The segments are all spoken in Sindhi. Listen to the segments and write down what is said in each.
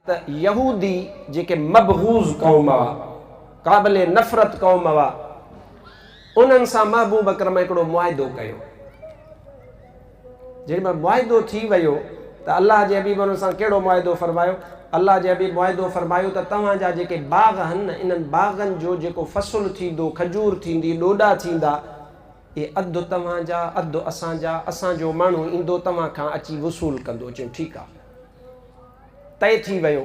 ته يهودي جيڪي مبغوض قوم هئا، قابل نفرت قوم هئا، انهن سان محبوب اڪرم هڪڙو معاهدو ڪيو. جيڏي مهل معاهدو ٿي ويو ته الله جي حبيب انهن سان ڪهڙو معاهدو فرمايو؟ الله جي حبيب معاهدو فرمايو ته توهان جا جيڪي باغ آهن نه، انهن باغن جو جيڪو فصل ٿيندو، کجور ٿيندي، ڏوڏا ٿيندا، اهي اڌ توهان جا، اڌ اسان جا، اسان جو ماڻهو ايندو توهان کان اچي وصول ڪندو. چيو ٺيڪ آهي. طئي ٿي ويو.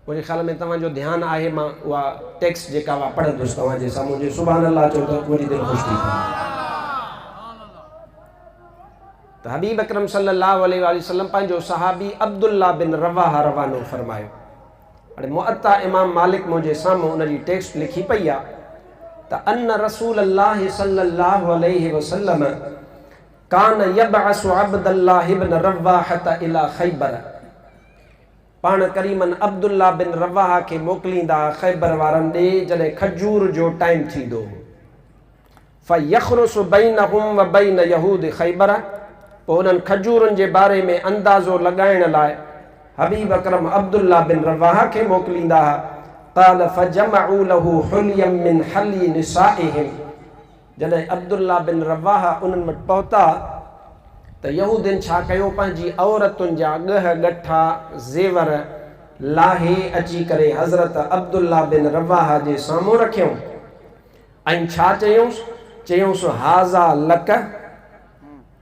منهنجي خيال ۾ توهان جو ڌيان آهي مان اها ٽيڪسٽ جيڪا اها پڙهندس توهان جي سامهون جي سبحان الله چئو ته منهنجي دل خوش ٿي پوي. ته حبيب اڪرم صلي الله عليه واٰله وسلم پنهنجو صحابي عبدالله بن رواحه روانو فرمايو. هاڻي مؤطا امام مالڪ منهنجي سامهون ان جي ٽيڪسٽ لکي پئي آ ته ان رسول الله صلي الله عليه وسلم ڪان يبعث عبد الله بن رواحة الي خيبر، پاڻ ڪريمن عبدالله بن رواحه کي موڪليندا ها خيبر وارن ڏي جڏهن کجور جو ٽائيم ٿيندو هو. فيخرص بينهم وبين يهود خيبر، پوء انهن کجورن جي باري ۾ اندازو لڳائڻ لاء حبيب اڪرم عبدالله بن رواحه کي موڪليندا ها. قال فجمعوا له حليا من حلي نسائهم. جڏهن عبدالله بن رواحه انهن وٽ پهتا ته يهودين ڇا ڪيو، پنهنجي عورتن جا ڳهه ڳٺا، زيور، لاهي اچي ڪري حضرت عبدالله بن رواحه جي سامهون رکيائون ۽ ڇا چيائونس، چيائونس هذا لڪ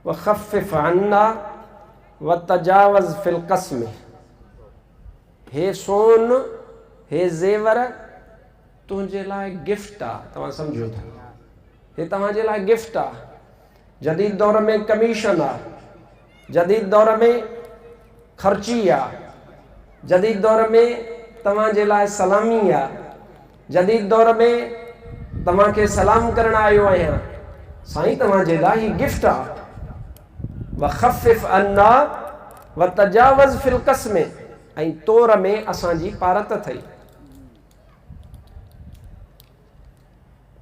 وخفف عنا وتجاوز في القسم هي سون، هي زيور، تنهنجي لاء گفٽ آ، توهان سمجهو ٿا هي توهان جي لاء گفٽ آ، جديد دور ۾ ڪميشن آ، جديد دور ۾ خرچي آ، جديد دور ۾ توهان جي لاء سلامي آ، جديد دور ۾ توهان کي سلام ڪرڻ آيو آهيان، سائين توهان جي لاء هي گفٽ آ، وخفف عنا وتجاوز في القسم ۽ تور ۾ اسان جي پارت اٿئي.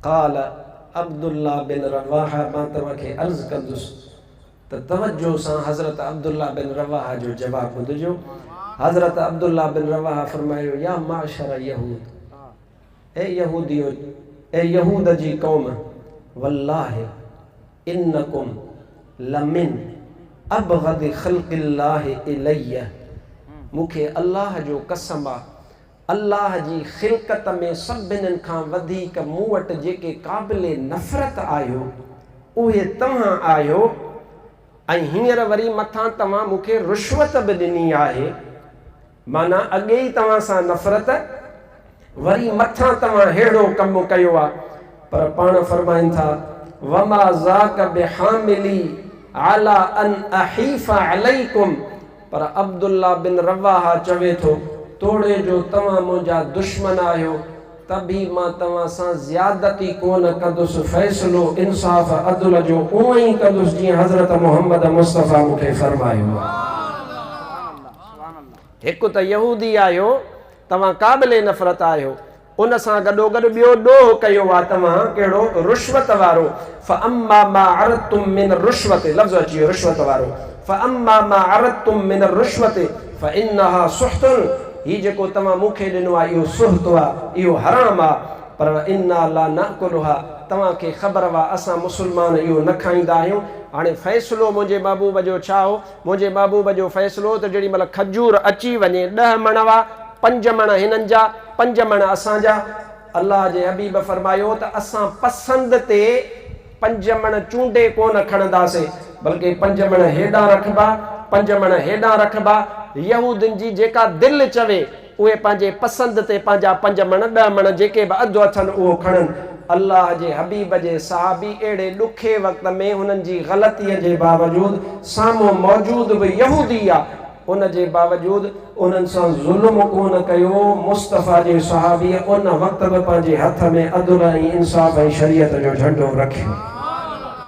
قال عبدالله بن رواحه مان توهان کي عرض ڪندس ته توجه سان حضرت عبدالله بن رواحه جو جواب ٻڌجو. حضرت عبدالله بن رواحه فرمايو يا معشر يهود اي يهوديو اي يهود جي قوم والله انڪم لمن ابغض خلق الله الي مون کي الله جو قسم آ الله جي خلقت ۾ سڀنن کان وڌيڪ مون وٽ جيڪي قابل نفرت آهيو، اهي توهان آهيو ۽ هينئر وري مٿان توهان مون کي رشوت به ڏني آهي، معنيٰ اڳي ئي توهان سان نفرت، وري مٿان توهان ههڙو ڪم ڪيو آهي. پر پاڻ فرمائن ٿا، وما ذاڪ بحاملي علي ان احيف عليڪم پر عبدالله بن رواحه چوي ٿو، توڙي جو توهان منهنجا دشمن آهيو، ته به مان توهان سان زيادتي ڪونه ڪندس، فيصلو انصاف عدل جو اونئن ئي ڪندس جيئن حضرت محمد مصطفيٰ مون کي فرمايو آهي. هڪ ته يهودي آهيو، توهان قابل نفرت آهيو، ان سان گڏوگڏ ٻيو ڏوهه ڪيو آ توهان، ڪهڙو؟ رشوت وارو، فاما ما عرضتم من الرشوة، لفظ اچي ويو رشوت وارو، فاما ما عرضتم من الرشوة فانها سحت، هي جيڪو توهان مون کي ڏنو آ اهو سحت آ، اهو حرام آ، پر وانا لا ناڪلها، توهان کي خبر آ اسان مسلمان اهو نه کائيندا آهيون، هاڻي فيصلو منهنجي محبوب جو ڇا هو؟ منهنجي محبوب جو فيصلو ته جيڏي مهل کجور اچي وڃي ڏهه مڻ وا، پنج مڻ هنن جا، پنج مڻ اسان جا. الله جي حبيب فرمايو ته اسان پسند تي پنج مڻ چونڊي ڪونه کڻنداسين، بلڪه پنج مڻ هيڏانهن رکبا، پنج مڻ هيڏانهن رکبا، يهودين جي جيڪا دل چوي، اهي پنهنجي پسند تي پنهنجا پنج مڻ، ڏهه مڻ جيڪي به اڌ اٿن اهو کڻن. الله جي حبيب جي صحابي اهڙي ڏکي وقت ۾ هنن جي غلطيء جي باوجود سامهون موجود به يهودي آ ان جي باوجود انهن سان ظلم ڪونه ڪيو، مصطفيٰ جي صحابيء ان وقت به پنهنجي هٿ ۾ عدل ۽ انصاف ۽ شريعت جو جهنڊو رکيو.